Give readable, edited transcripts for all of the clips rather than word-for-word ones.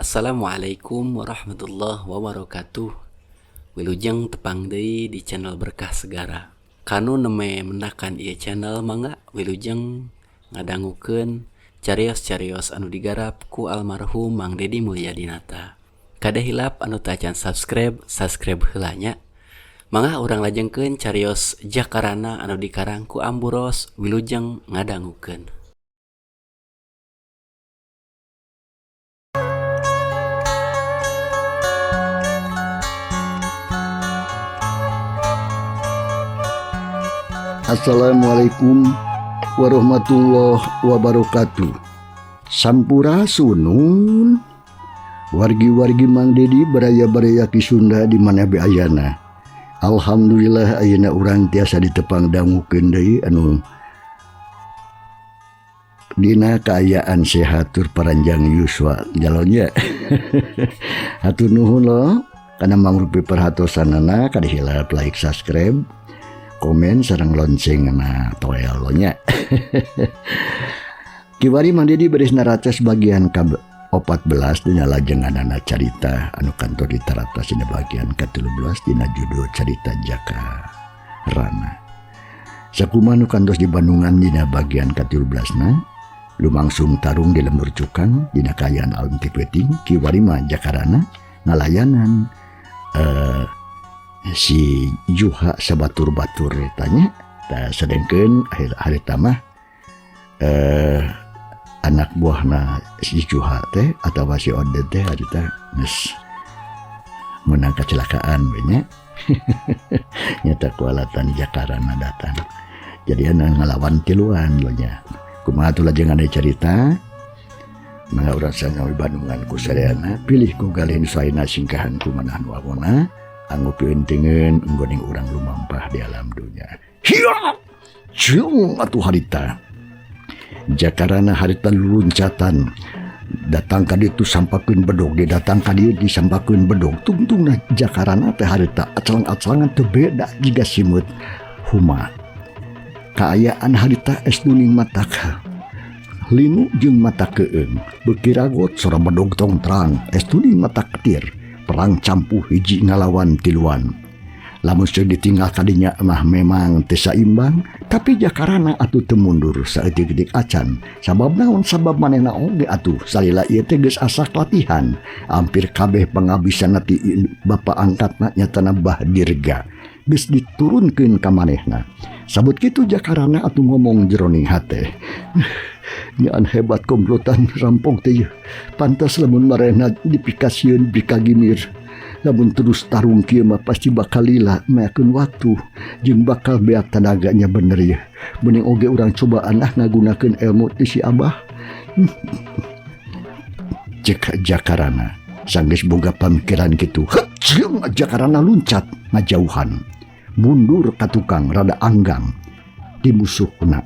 Assalamualaikum warahmatullahi wabarakatuh. Wilujeng tepang deui di channel Berkah Segara. Kanu neme mendakan ieu channel mangga wilujeng ngadangukeun carios-carios anu digarap ku almarhum Mang Dedi Mulyadinata. Kade hilap anu tacan subscribe, subscribe heula nya. Mangga urang lajengkeun carios Jakarana anu dikarang ku Amburos wilujeng ngadangukeun. Assalamualaikum warahmatullahi wabarakatuh. Sampurasunun. Wargi-wargi Mang Dedi baraya-baraya Ki Sunda di mana be ayana. Alhamdulillah ayeuna urang tiasa ditepang dangukeun deui anu dina kaayaan sehat tur paranjang yuswa jalonnya. Hatur nuhun lo kana mangrupi perhatosanana kada hilap like, subscribe, komen sareng lonceng na toel nya. Kiwari Mang Dedi beres narates bagian ka-14 dina lajenganana carita anu kantor ditaratas dina bagian ka-13 dina judul carita Jakarana. Sakumaha nu kantos di Bandungan dina bagian ka-13 na lumangsung tarung di lembur cukang dina kaayaan alam ti peuting kiwari mah Jakarana ngalayanan si Juha sabatur-batur tanya ta sedengkeun akhir harita mah anak buahna si Juha teh atawa si Oded teh harita geus menang kecelakaan we nya. Nyata kualatan Jakarana datang. Jadi anu ngalawan tiluan lo nya. Kumaha atuh lajengan carita? Mangga urang sangawi Bandungan ku sadayana pilih ku galih nu saena singkahan ku manah nu awona. Anggo pieunteuneun enggoning urang lumampah di alam dunya. Hiya! Ciung atuh harita. Jakarana harita luncatan. Datang ka ditu sampakeun bedog, datang ka dieu disampakeun bedog. Tungtungna Jakarana teh harita aclang-aclangan teu beda jiga simut huma. Kaayaan harita es nuning mataka. Linu jeung mata keung, beuki ragot sora bedog tong terang, es nuning mata ketir. Perang campuh hiji ngalawan tiluan. Lamun seuk ditinggal kadinya mah memang teu saimbang, tapi Jakarana atuh teu mundur saeutik-eutik acan. Sabab naon? Sabab manehna oge atuh salila ieu teh geus asak latihan. Hampir kabeh pangabisanna ti bapa angkatna nyatana Bah Dirga geus diturunkeun ka manehna. Sabut kitu Jakarana atuh ngomong jeroning hate. Nyaan hebat komplotan rampok teh. Pantas lamun marehna dipikasieun bikagimir. Lamun terus tarung kieu mah pasti bakal lila meakeun waktu jeung bakal beak tanaganya bener ya. Mending oge urang cobaan ah ngagunakeun ilmu ti si Abah. Cek Jakarana sanggeus boga pamikiran kitu. Heuh, Jakarana luncat ngajauhan. Mundur ka tukang rada anggang di musuhna.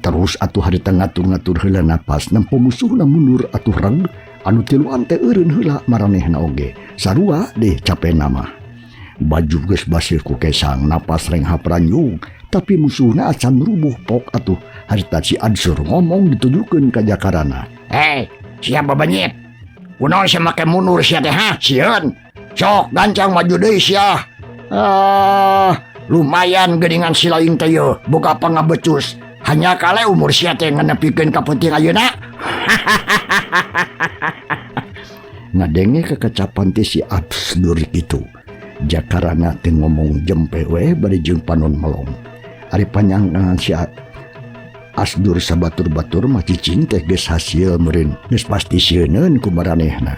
Terus atuh harita ngatur-ngatur heula napas nempo musuhna mundur atuh reg anu tiluan teh eureun heula maranehna oge. Sarua deh capena mah. Baju geus baseuh ku kesang napas renghap ranyung tapi musuhna acan rubuh pok atuh harita si Adsur ngomong ditujukeun ka Jakarana. Hei, sia babenyit. Kunaon sia make mundur sia teh ha? Sieun. Sok gancang maju deui sia. Ah, lumayan geuningan si lain teh yeuh boga pangabecus. Hanya kale umur sia teh nganepikeun ka penting ayeuna. Ngadenge kekecapan teh si Absdur kitu. Jakarana teh ngomong jempe we bari jeung panon melong. Ari panyangkangan si Asdur sabatur-batur mah cicing teh geus hasil meureun geus pasti sieuneun ku maranehna.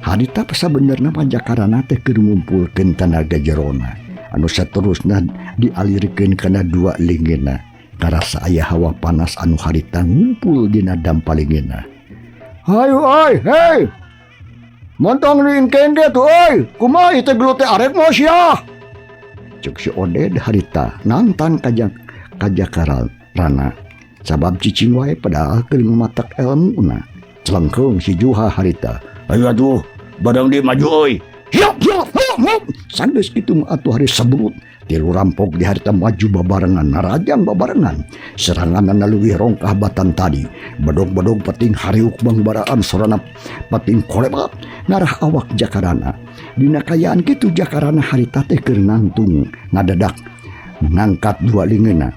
Harita sabenerna mah Jakarana teh keur ngumpulkeun tanaga jerona anu saterusna dialirkeun kana dua lingeuna. Karasa aya hawa panas anu harita ngumpul dina dampalingeuna. Hayu oi, hei. Montong ring kenge tuh oi. Kumaha ieu teh gelut teh arek moal sia. Cek si Oded harita nantang ka Jakarana. Sabab cicing wae padahal keur matak elmuna. Celengkeung si Juha harita. Ayo atuh, badang di maju oi. Hiap, hiap, hiap, hiap. Sanggeus kitu mah atuh hari sebrut Tilu rampok di harita maju babarengan, narajang babarengan. Seranganna leuwih rongkah batan tadi. Bedog-bedog peting hariuk bangbaraan sorana peting kolebat ngarah awak Jakarana. Dina kayaan kitu Jakarana harita teh keur nangtung ngadadak ngangkat dua lingeuna.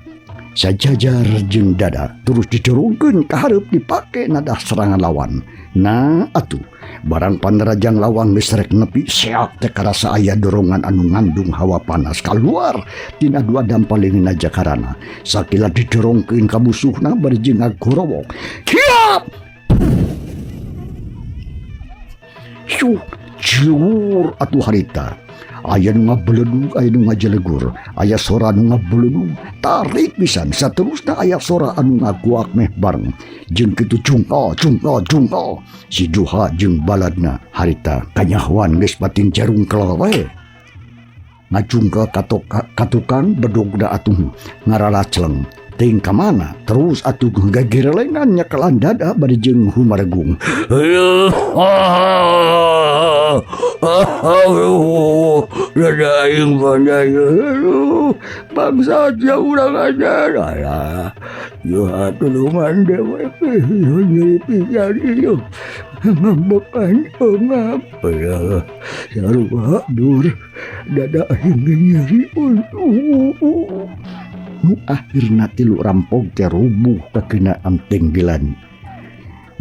Sajajar jeung dada terus didorongkeun ka hareup dipake nadah serangan lawan. Nah atuh barang panrajang lawang geus rek nepi seak teh karasa aya dorongan anu ngandung hawa panas kaluar tina dua dampal leungeunna Jakarana. Sakila didorongkeun ka musuhna bari jeung ngagorowok. Hiap! Syuh, jur atuh harita. Aya nu ngabeledug, aya nu ngajelegur, aya sora nu ngabeledug, tarik pisan saterusna aya sora anu ngaguak meh bareng. Jeung kitu jungkal, jungkal, jungkal. Si Juha jeung baladna harita kanyahoan geus pating jarungkel we. Ngajungkel katukang bedogna atuh ngaralacleng. Ting ka mana terus atuh gagirelengan nyekelan dada bari jeung humaregung. Dada aing pandai. Bangsa aja urang aja. Alah, Juha tulungan dewek nyeri pisan ieu. Ngambekan eungap. Sarua dur dada aing nyeri. Nu akhirna tilu rampok teh rubuh kakenaan tenggelan.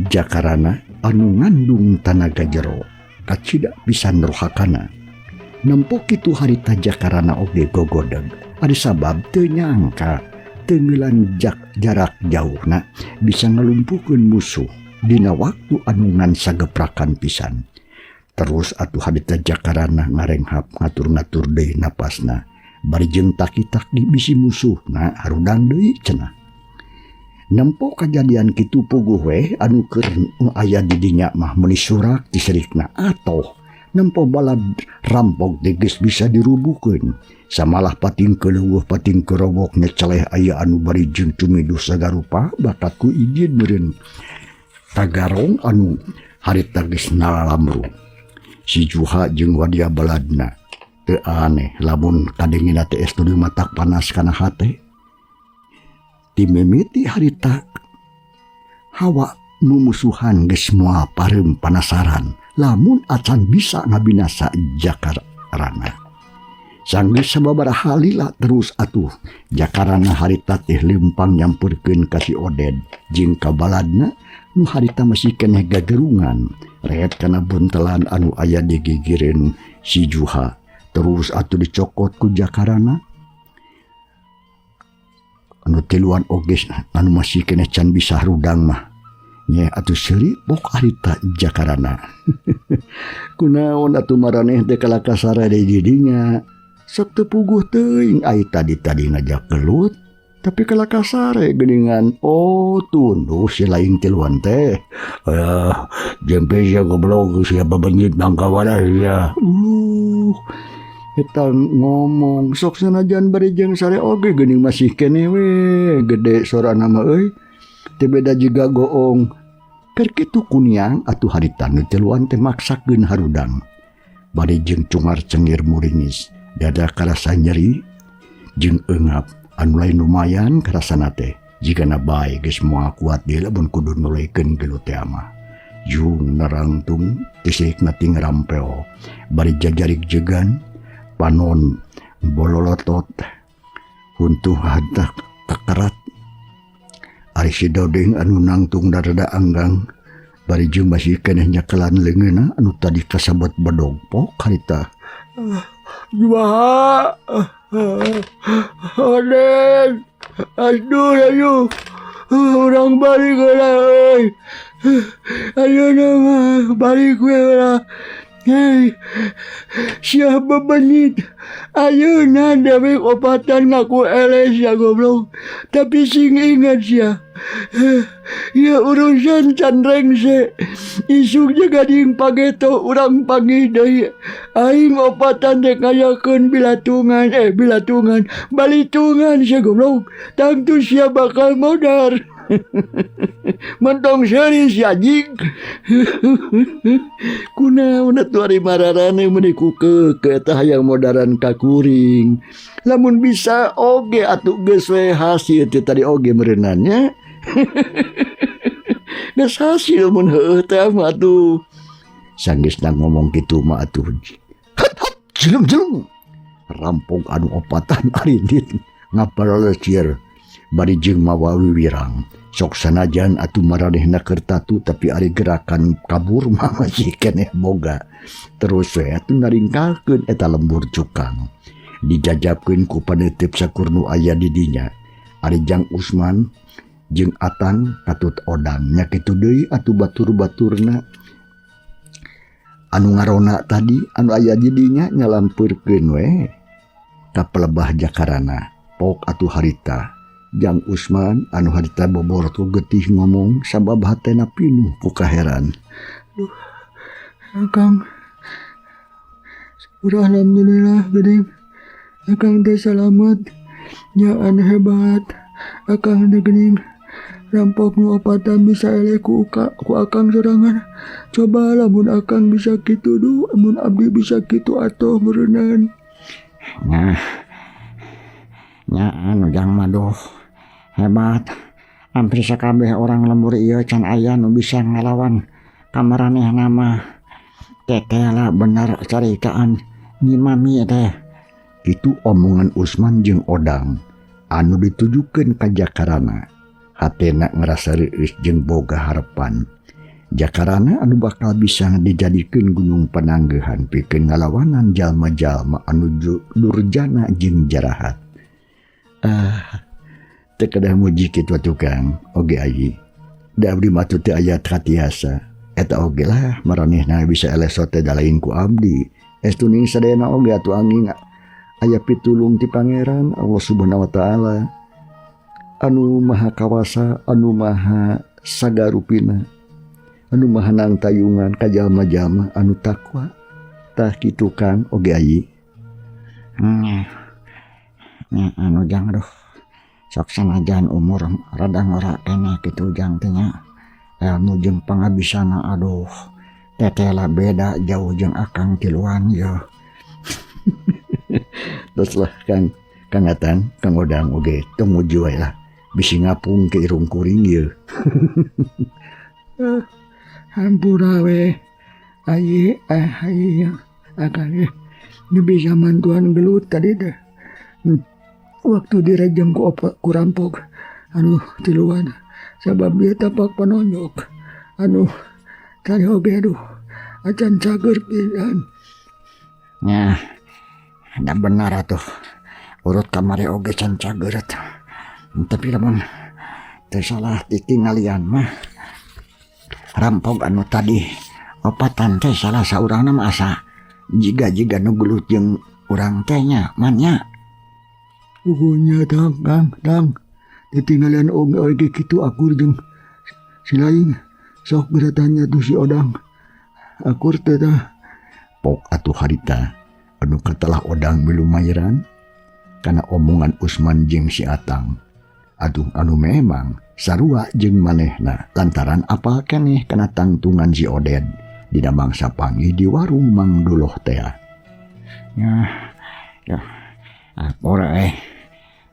Jakarana anu ngandung tanaga jero kacida pisan rohakana. Nempo kitu harita Jakarana oge gogodeg. Ari sabab teu nyangka tenggelan jarak jauhna bisa ngalumpuhkeun musuh dina waktu anu ngan sageprakan pisan. Terus atuh harita Jakarana ngarenghap ngatur-ngatur deui napasna. Bari jeung taki-taki bisi musuhna harudang deui cenah. Nempo kajadian kitu puguh we anu keur aya di dinya mah meuni surak tiserikna atoh. Nempo balad rampok teh geus bisa dirubuhkeun. Samalah pating keleuweuh pating kerowok nyeceleh aya anu bari jeung cumiduh sagarupa bakat ku ijin meureun tagarong anu harita geus nalalamru. Si Juha jeung wadia baladna teu aneh lamun kadengina teh estu di matak panas kana hate. Timimiti harita hawa mumusuhan geus moal pareum panasaran lamun acan bisa ngabinasa Jakarana. Sanggeus sababaraha lila terus atuh Jakarana harita teh leumpang nyamperkeun ka si Oded jeung ka baladna nu harita masih keneh gagerungan ret kana buntelan anu aya di gigireun si Juha. Terus atuh dicokot ku Jakarana anu tiluan oge anu masih keneh can bisa rudang mah nya atuh seuri pok harita Jakarana. Kunaon atuh maraneh teh kalakasara deui di dinya sok teu puguh teuing ai tadi-tadi ngajak gelut tapi kalakasare geuningan. Oh tunduh si lain tiluan teh. Jempe sia goblok sia babenyit bangkawana sia. Eta ngomong sok sanajan bari jeung sare oge geuning masih keneh we gede sorana mah euy. Teu beda jiga goong. Keur kitu kuniang atuh harita nu tiluan teh maksakeun harudang. Bari jeung cungar cengir muringis, dada karasa nyeri jeung eungap anu lain lumayan karasana teh. Jigana bae geus moal kuat deui lamun kudu nuluykeun gelut teh mah. Jung narangtung tisikna ting rampeo. Bari jajarik jegan panon bololotot huntuh hadak kakerat. Ari si Dodeng anu nangtung darada anggang bari jeung masih keneh nyekelan leungeunna anu tadi kasabet bedog pok harita. Juha Odeng aduh ayo urang balik heula euy. Ayeuna mah balik we heula. Hei, sia bebenyit. Ayeuna dewek opatan ngaku eleh sia goblok. Tapi sing ingat sia. Ya urusan can rengse. Isuk jeung gading pageto urang panggih deui. Aing opatan dek ngayakeun bilatungan, balitungan sia goblok. Tangtu sia bakal modar. Mentong seuri si anjing. Kunaon atuh ari mararane meuni ku keukeuh eta hayang modaran ka kuring. Lamun bisa oge atuh geus we hasil teh tadi oge meureunan nya. Geus hasil mun heueuh teh mah atuh. Sanggeusna ngomong kitu mah atuh. Jeleng-jeleng. Rampok anu opatan arindit ngaparelecir bari jeung mawa wiwirang. Sok sanajan atuh maranehna keur tatu tapi ari gerakan kabur mah masih keneh boga. Terus we atuh naringkalkeun eta lembur cukang. Dijajabkeun ku paneuteup sakur nu aya di dinya. Ari Jang Usman jeung Atang katut Odang nya kitu deui atuh batur-baturna. Anu ngarona tadi anu aya di dinya nyalampeurkeun we ka pelebah jakarana. Pok atuh harita Jang Usman anu harita bobor ku getih ngomong sabab hatena pinuh ku kaheran. Duh, Akang, syukur alhamdulillah geuning. Akang teh salamet, nyaan hebat. Akang teh geuning rampok nu opatan bisa eleh ku akang sorangan. Coba lamun akang bisa kitu duh, amun abdi bisa kitu atuh meureunnan. Nah, nyaan ujang mah duh hebat. Hampir sakabeh orang lembur ieu can aya nu bisa ngalawan kamaranehna mah. Teteh lah bener caritaan Nyi Mami teh. Kitu omongan Usman jeung Odang anu ditujukeun ka Jakarana. Hatena ngerasa reueus jeung boga harepan. Jakarana anu bakal bisa dijadikeun gunung pananggeuhan pikeun ngalawanan jalma-jalma anu durjana jeung jarahat. Teu kedah muji kitu atuh Kang, oge ayi. Da abdi mah teu aya katiasa. Eta oge lah maranehna bisa eleh sote da lain ku abdi. Estu ning sadayana oge atuh angin aya pitulung ti Pangeran Allah Subhanahu wa taala. Anu maha kawasa, anu maha sagarupina, anu maha nangtayungan ka jalma-jalma anu takwa. Tah kitu Kang oge ayi. Nya anu jang aduh. Sok sanajan umur rada ngora keneh kitu jang teh nya. Ilmu jeung pangabisana aduh. Teteh lah beda jauh jeung akang tiluan yeuh. Terus lah Kang, Kang Atang, Kang Odang oge tong muji wae lah. Bisi ngapung ke irung kuring yeuh. Hampura we. Ayi, ayi, akang ini bisa mantuan gelut tadi deh. Waktu direjeng ku opa, ku rampok, anu tiluan, sabab dia tapak panonyok, anu tadi oge aduh, acan cager pisan. Nya, da benar atuh, urut kamari oge can cager atuh. Tapi lamun teu salah ditinggalian mah, rampok anu tadi opatan teh salah saurangna mah asa jiga-jiga nu gelut jeung urang teh nya, man nya. Pugunya tang, kang, tang. Ditinggalan oge oge kitu akur jeung si lain. Sok beratanya tuh si Odang. Akur teh tah. Pok atuh harita anu katelah Odang milumayeran kana omongan Usman jeung si Atang. Aduh anu memang sarua jeung manehna lantaran apal keneh kana tangtungan si Oded dina mangsa panggih di warung Mang Duloh teh. Ya, ya, akur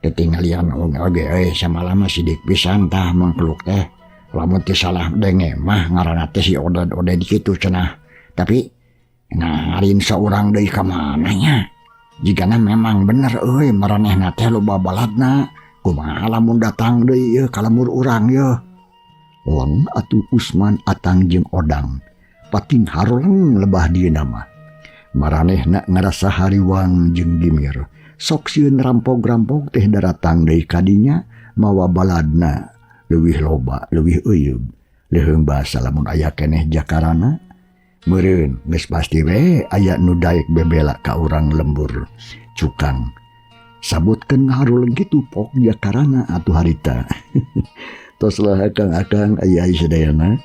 ditinggalian oge oge samalam sidik pisan tah mangkluk teh. Lamun teu salah denge mah ngaranna teh si Oded Oded kitu cenah. Tapi nah ngarin saurang deui ka mana nya? Jigana memang bener euy maranehna teh loba baladna. Kumaha lamun datang deui ieu ka lembur urang yeuh. Leng atuh Usman Atang jeung Odang pating haroleng lebah dieuna mah. Maranehna ngarasa hariwang jeung gimir. Sok sieun rampok-rampok teh daratang deui ka dinya mawa baladna leuwih loba leuwih euyeup. Leuheung basa lamun aya keneh jakarana meureun geus pasti we aya nu daek bebela ka urang lembur cukang. Sabutkeun haruleng kitu pok jakarana atuh harita. Tos lah akang-akang aya-aya sadayana.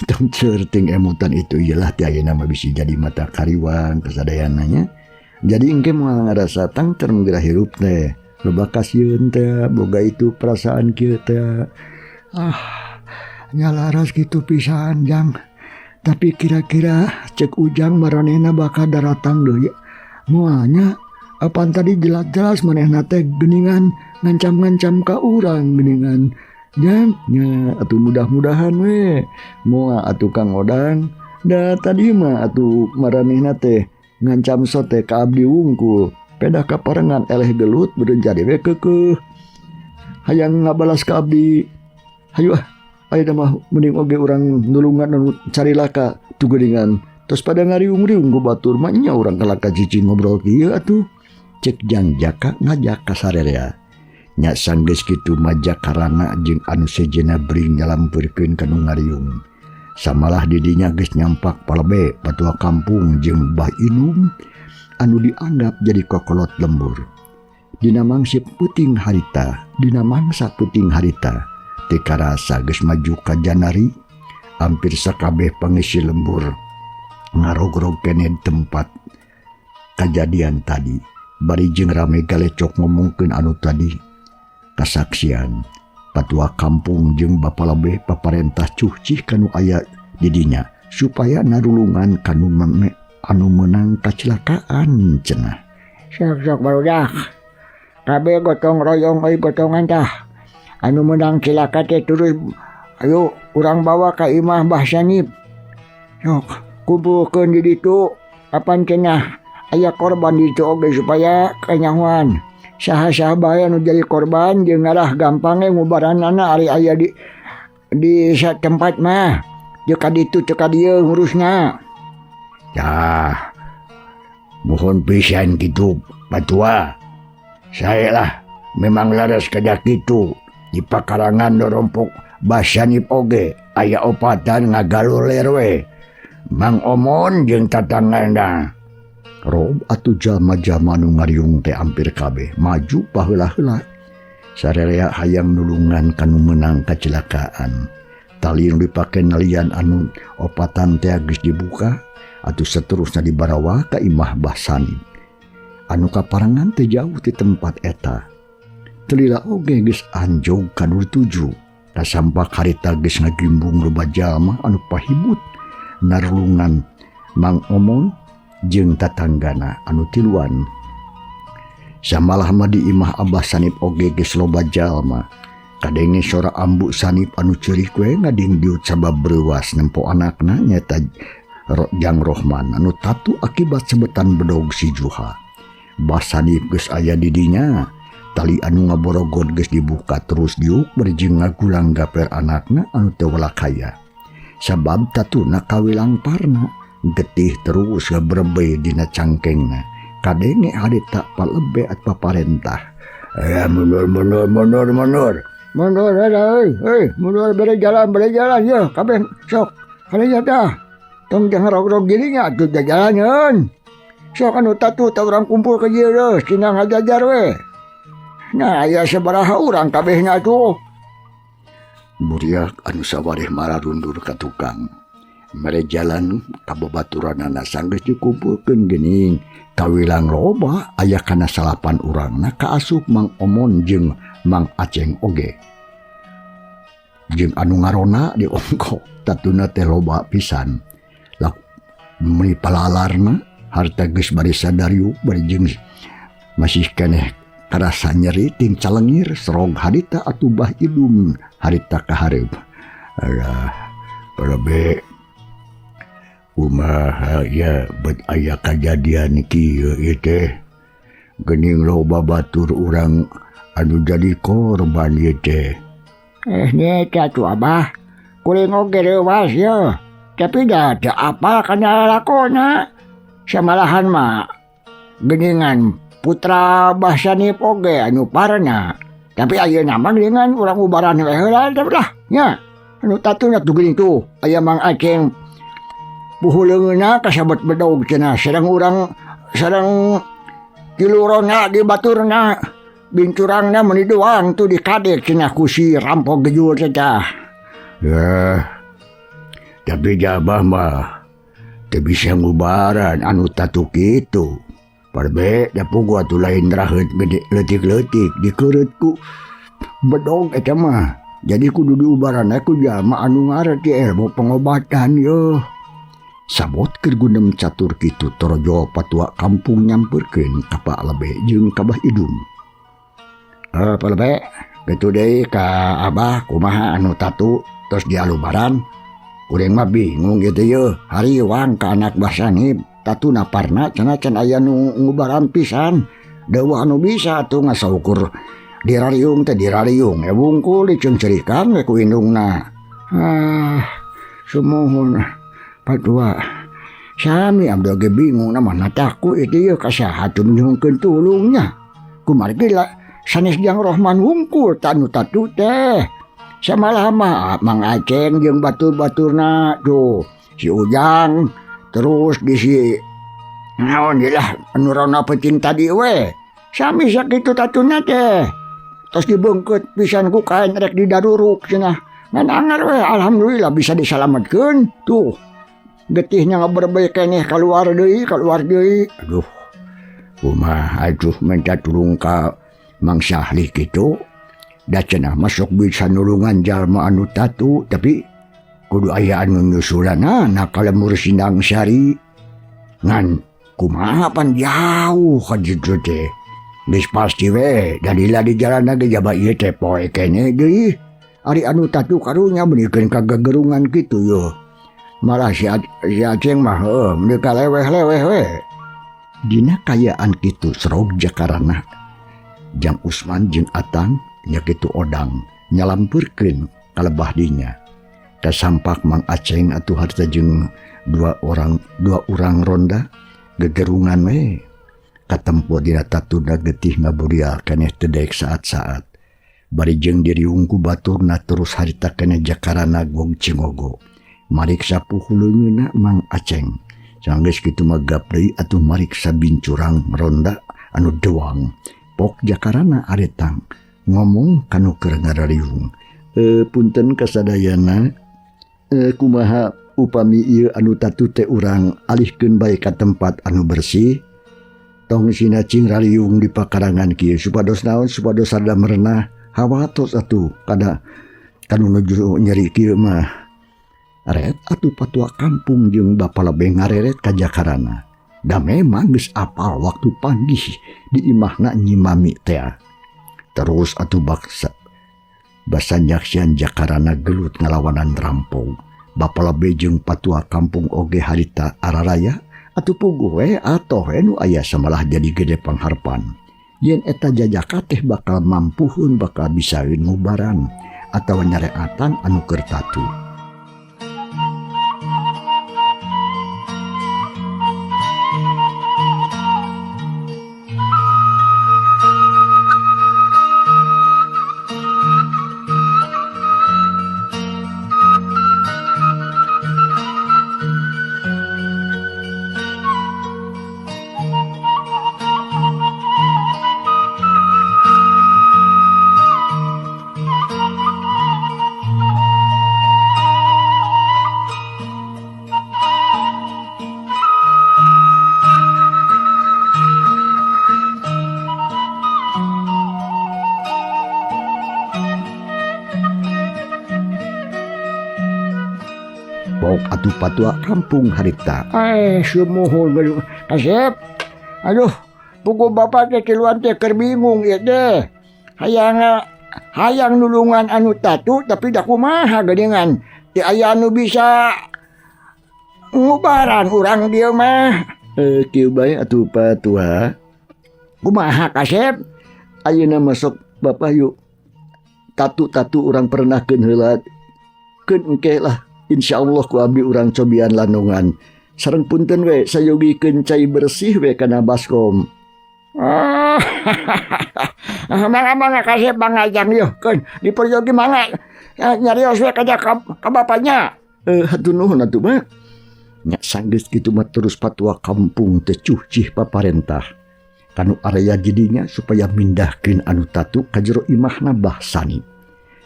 Tong certing emutan itu ialah ti ayeuna mah bisi jadi mata kariwang kasadayananya. Jadi engke moal ngarasa tangter geura hirup teh. Loba kasieun teh boga itu perasaan kieu teh. Ah, nyalaras kitu pisan Jang. Tapi kira-kira cek Ujang maranehna bakal daratang deui. Moal nya apan tadi jelas-jelas manehna teh geuningan ngancam-ngancam ka urang geuningan. Jang nya atuh mudah-mudahan we moal atuh Kang Odang. Da tadi mah atuh maranehna teh ngancam sote ka abdi wungkul. Pedah kaparengan eleh gelut beureun jadi we keukeuh. Hayang ngabalas ka abdi. Hayu ah, ayeuna mah mending oge urang nulungan anu carilaka tu geuningan. Tos pada ngariung-riung ku batur mah nya urang kalaka cicing ngobrol kieu atuh. Cek Jang Jaka ngajak ka sarerea. Nya sanggeus kitu mah Jakarana jeung anu sejenna bring nyalampeurkeun ka nu ngariung. Samalah di dinya geus nyampak palebe patua kampung jeung Bah Inum anu dianggap jadi kokolot lembur. Dina mangsa peuting harita, dina mangsa peuting harita, teu karasa geus maju ka Janari, hampir sakabeh pangisi lembur ngarogrog keneh tempat kajadian tadi. Bari jeung rame galecok ngomongkeun anu tadi kasaksian. Patua kampung jeung bapalebeh paparentah cucih kanu aya di dinya supaya narulungan kanu anu meunang kacelakaan cenah. Sok-sok barudak. Kabeh gotong royong euy gotongan tah. Anu meunang cilaka teh terus ayo urang bawa ka imah Bah Sanip. Sok kumpulkeun di ditu apan cenah aya korban di ditu oge supaya kanyahoan. Saha-saha bae anu jadi korban jeung ngarah gampang ge ngubaranana ari aya di tempat mah. Jeung ka ditu teu ka dieu ngurusna. Tah, mohon pisan kitu patua. Sae lah memang laras kada kitu di pakarangan dorompok Bah Sanip oge aya opatan ngagaluler we. Mang Omon jeung tatanggana. Rob atuh jalma-jalma nu ngariung teh hampir kabeh maju paheula-heula. Sarerea hayang nulungan kanu meunang kecelakaan. Tali nu dipake nalian anu opatan teh geus dibuka atuh seterusna dibarawa ka imah Bah Sanip. Anu kaparengan teh jauh ti tempat eta. Teu lila oge geus anjog ka nu dituju. Kasampak harita geus ngagimbung loba jalma anu pahibut narulungan Mang Omon jeung tatanggana anu tiluan. Samalah mah di imah Abah Sanip oge geus loba jalma. Kadenge sora ambu Sanip anu ceurik we ngadingdiut sabab breuwas nempo anakna nyaeta Jang Rohman anu tatu akibat sebetan bedog si Juha. Bah Sanip geus aya di dinya. Tali anu ngaborogot geus dibuka terus diuk berjing ngagulang gaper anakna anu teu walakaya. Sabab tatuna kawilang parna getih terus ngebrebe dina cangkengna. Kadenge harita palebe at paparentah. Mundur mundur mundur mundur. Mundur euy, euy, mundur bere jalan ya kabeh sok. Kalinya tah. Tong jangan rog-rog dirinya atuh jalaneun. Sok anu tatu tah urang kumpul ka dieu deui, cenah ngajajar we. Nah, aya sabaraha urang kabehna atuh. Buriak anu sawareh mararundur ka tukang. Mere jalan ka babaturanana sanggeus dikumpulkeun geuning. Kawilang loba aya kana salapan urangna kaasup Mang Omon jeung Mang Aceng oge. Jeung anu ngarona diongko tatuna teh loba pisan. Lak meuni palalarna harta geus bari sadariuk bari jeung masih keneh karasa nyeri ting calengir serog harita atuh Bah Idum harita kahareup. Alah, palebe kumaha ya bet aya kajadian kieu ieu teh. Geuning loba batur urang anu jadi korban ieu teh. Nya atuh Abah. Kuring oge reuwas ye. Tapi dah teu apal kana lalakona. Samalahan mah geuningan putra Bah Sanip oge anu parna. Tapi ayeuna mah geuningan urang ubaran we heula teh lah nya. Anu tatuna tuh geuning tuh aya Mang Aceng puhuleungeunna kasabet bedog cenah sareng urang sareng tilurona di baturna bincurangna meuni doang tuh dikadek cenah ku si rampok gejul teh tah. Ya, tapi jabah mah teu bisa ngubaran anu tatu kitu. Parbe da puguh atuh lain raheut gede leutik-leutik dikeureut ku bedog eta mah. Jadi kudu diubaran ku jalma anu ngarti ilmu pengobatan yeuh. Sabot keur gunem catur kitu torojo patua kampung nyamperkeun ka Pak Lebe jeung ka Bah Idum. Pak Lebe, kitu deui ka Abah kumaha anu tatu terus dialubaran. Kuring mah bingung gitu yeuh, hariwang ka anak Bah Sanib tatu naparna cenah can aya nu ngubaran pisan. Dewa anu bisa atuh ngasaukur dirariung teh dirariung wungkul diceungceurikan we ku indungna. Ah, sumuhun patua. Sami abdi ge bingung na mana taku itu yeuh ka saha teu nyuhunkeun tulungnya. Kumargi lah sanes Jang Rohman wungkul tanu tatu teh. Samalah mah Mang Aceng jeung batur-baturna tuh si Ujang terus di si naon deui lah anu rona peuting tadi we. Sami sakitu tatuna teh. Tos dibeungkeut pisan ku kain rek didaruruk cenah. Ngan anger we alhamdulillah bisa disalametkeun tuh. Getihnya ngaberbey keneh kaluar deui, kaluar deui. Aduh. Kumaha atuh minta tulung ka Mang Sahli kitu. Da cenah masuk bisa nulungan jalma anu tatu tapi kudu aya anu nyusulanana ka lemur Sindang Sari. Ngan kumaha pan jauh ka ditu teh. Geus pasti we dalila di jalan ge jaba ieu teh poe keneh deui. Ari anu tatu karunya meunikeun ka gagerungan kitu yeuh. Malah si Aceng mah heuh meuni ka leweh-leweh we. Dina kayaan kitu serog jakarana. Jang Usman jeung Atang nya kitu Odang nyalampeurkeun ka lebah dinya. Kasampak Mang Aceng atuh harita jeung dua urang ronda gegerungan we. Katempo dina tatuna getih ngaburial keneh teu daek saat-saat. Bari jeung diriung ku baturna terus harita keneh jakarana gong cingogo. Mariksa puhu leungeunna Mang Aceng. Sanggeus kitu mah gap deui atuh mariksa bincurang ronda anu dewang. Pok jakarana aretang ngomong kanu keur ngarariung. Punten kasadayana, kumaha upami ieu anu tatu teh urang alihkeun bae ka tempat anu bersih. Tong sina cing rariung di pakarangan kieu supados naon supados sada merenah hawatos atuh kada kanu nuju nyeri kieu mah. Ret atuh patua kampung jeung bapa lebe ngareret ka jakarana. Da memang geus apal waktu panggih di imahna Nyi Mami teh. Terus atuh baksa basa nyaksian jakarana gelut ngalawanan rampong. Bapa lebe jeung patua kampung oge harita araraya atuh puguh we atoh we nu aya samalah jadi gede pangharpan. Yen eta jajaka teh bakal mampuhun bakal bisaeun ngubaran atawa nyareatan anu keur tatu. Atuh patua kampung harita. Sumuhun kasep. Aduh, pugu bapak teh tiluan teh keur bingung ieu teh. Hayang nulungan anu tatu tapi da kumaha geuningan. Teu aya anu bisa ngubaran urang dieu mah. Kieu bae atuh patua. Kumaha kasep? Ayeuna masuk bapak yuk. Tatu-tatu urang pernahkeun heula. Keun engke lah. Insyaallah ku abdi urang cobian landongan. Sareng punten we sayogikeun cai bersih we kana baskom. Mangga mangga kasep mangajang yeuh keun diperyogi mangga nyarios we ka bapaknya. Hatur nuhun atuh mah. Nya sanggeus kitu mah terus patua kampung teh cucih paparentah. Kanu area jadinya supaya mindahkeun anu tatu ka jero imahna Bah Sani.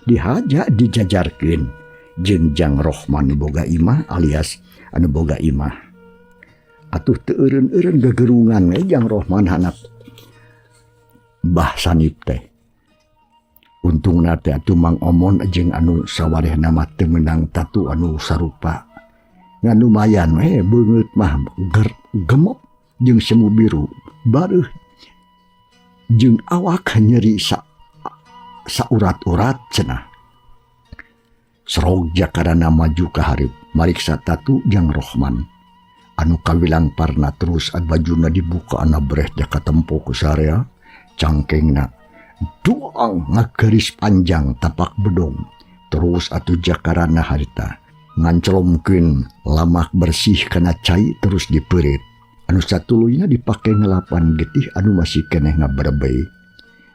Dihaja dijajarkeun. Jeung Jang Rohman boga imah alias anu boga imah. Atuh teu eureun-eureun gagerungan we Jang Rohman anak Bah Sanip teh. Untungna teh atuh Mang Omon jeung anu sawarehna mah teu meunang tatu anu sarupa. Ngan lumayan we beungeut mah gemok jeung semu biru bareuh jeung awak nyeri saurat-urat cenah. Serog Jakarana maju ka hareup mariksa tatu Jang Rohman anu kawilang parna terus bajuna dibuka ana breh jaka tempo ku sarea cangkengna duang ngagaris panjang tapak bedong terus atuh Jakarana harita ngancelomkeun lamak bersih kana cai terus dipeurit anu satuluyna dipake ngelapan getih anu masih keneh ngaberebei.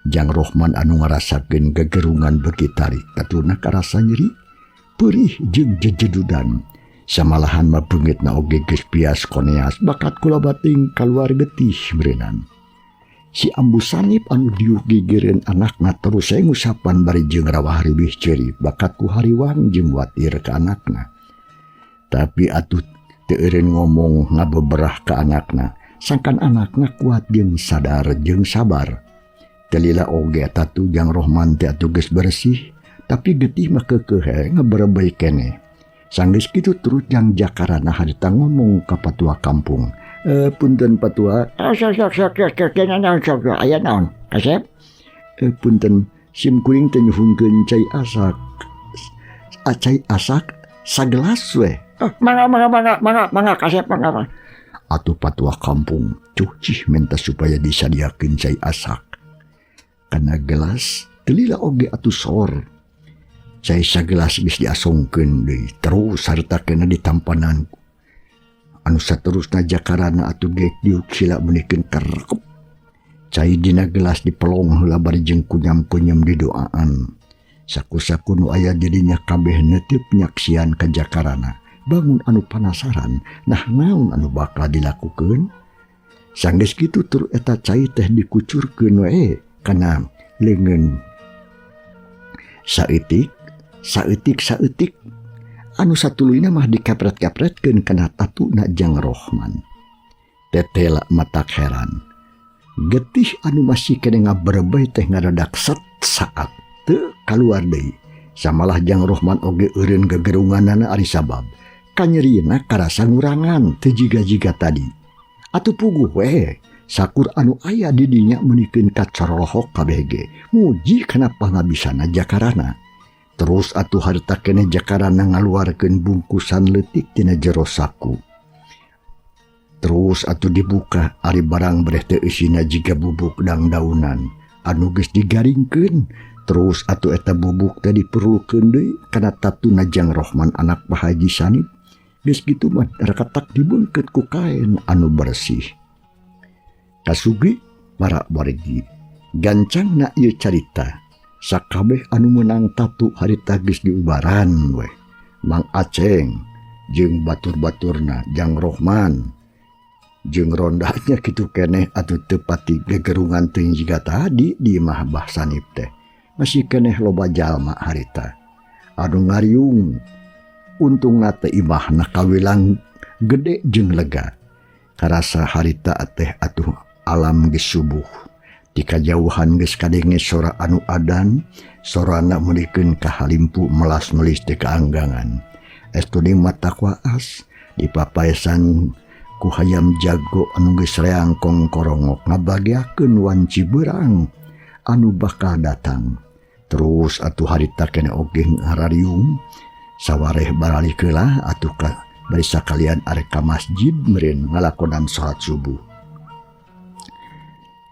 Jang Rohman anu ngarasakeun gegerungan beuki tarik tatuna karasa nyeri perih jeung jejedudan samalahan mah beungeutna oge geus bias koneas bakat kula bating kaluar getih meureunnan. Si Ambu Sanip anu diuk gigireun anakna terus saya ngusapan bari jeung rawah riwih ceuri bakat ku hariwang jeung watir ka anakna. Tapi atuh teu eureun ngomong ngabeberah ka anakna sangkan anakna kuat jeung sadar jeung sabar. Telila oge tatu Jang Rohman teh atuh geus bersih tapi getih mah keukeuh ngaberebei keneh. Sanggeus kitu terus Jang Jakarana harita ngomong ka patua kampung. Punten patua. Sok aya naon? Kasep? Punten sim kuring teh nyuhunkeun cai asak. Cai asak sagelas we. Mangga mangga mangga mangga mangga kasep mangga. Atuh patua kampung cucih minta supaya disadiakeun cai asak. Kana gelas telila oge atuh sor. Cai sagelas geus diasongkeun deui terus sarta kena ditampanan. Anu saterusna Jakarana atuh geuk diuk sila meunikeun kerkep. Cai dina gelas dipelong heula bari jeung kunyam-kunyam didoaan. Saku-saku nu aya dirinya kabeh neuteup nyaksian ka Jakarana. Bangun anu panasaran, nah naon anu bakal dilakukeun? Sanggeus kitu tur eta cai teh dikucurkeun we kana leungeun. Saeutik, saeutik, saeutik anu satuluyna mah dikapret-kapretkeun kana tatuna Jang Rohman. Tetela matak heran. Getih anu masih kene ngaberebei teh ngadadak set saat teu kaluar deui. Samalah Jang Rohman oge eureun gegerunganana ari sabab kanyerina karasa ngurangan teu jiga-jiga tadi. Atuh puguh we sakur anu aya di dinya meunikeun kacorlohok kabeh ge. Muji kana pangabisana Jakarana. Terus atuh harita keneh Jakarana ngaluarkeun bungkusan leutik tina jero saku. Terus atuh dibuka ari barang breh teh eusina jiga bubuk dangdaunan anu geus digaringkeun. Terus atuh eta bubuk teh diperlukeun deui kana tatuna Jang Rohman anak Pak Haji Sanip. Geus kitu mah rekatak dibeungkeut ku kaen anu bersih. Kasugi para wargi gancangna ieu carita. Sakabeh anu meunang tatu harita geus diubaran weh. Mang Aceng jeung batur-baturna Jang Rohman jeung rondanya kitu keneh atuh teu pati gegerungan teuing jiga tadi di imah Bah Sanip teh. Masih keneh loba jalma harita anu ngariung. Untungna teh imahna kawilang gede jeung lega. Karasa harita teh atuh alam geus subuh. Di kajauhan geus kadenge sora anu adan, sorana meulikeun ka halimpu melas-melis teh kaanggangan. Estu deui mata kuaas dipapaesan ku hayam jago anu geus reang kongkorongok ngabageakeun wanci beurang anu bakal datang. Terus atuh harita keneh oge ngarariung sawareh baralik heula atuh ka bari sakalian arek ka masjid meureun ngalakonan salat subuh.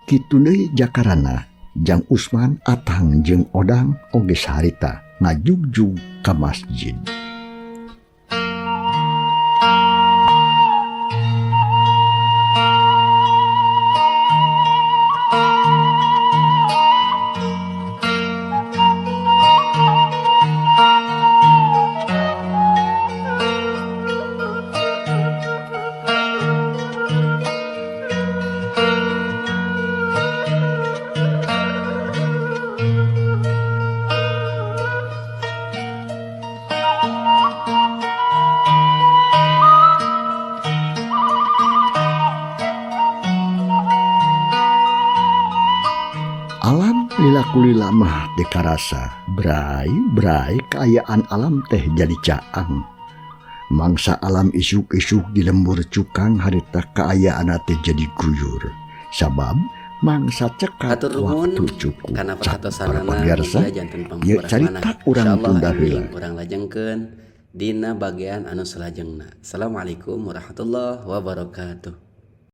Kitu deui Jakarana, Jang Usman Atang jeung Odang oge saharita ngajugjug ka masjid. Lila-kulila mah teu karasa brai-brai kaayaan alam teh jadi caang. Mangsa alam isuk-isuk di lembur cukang harita kaayaan teh jadi guyur. Sabab mangsa cekap Hatur nuhun waktu cukup. kana Cak para perhatosanana pamirsa, mugia janten ieu pangkurang carita manah. urang Insyaallah tunda heula. enjing urang lajengkeun dina bagian anu salajengna. Assalamualaikum warahmatullahi wabarakatuh.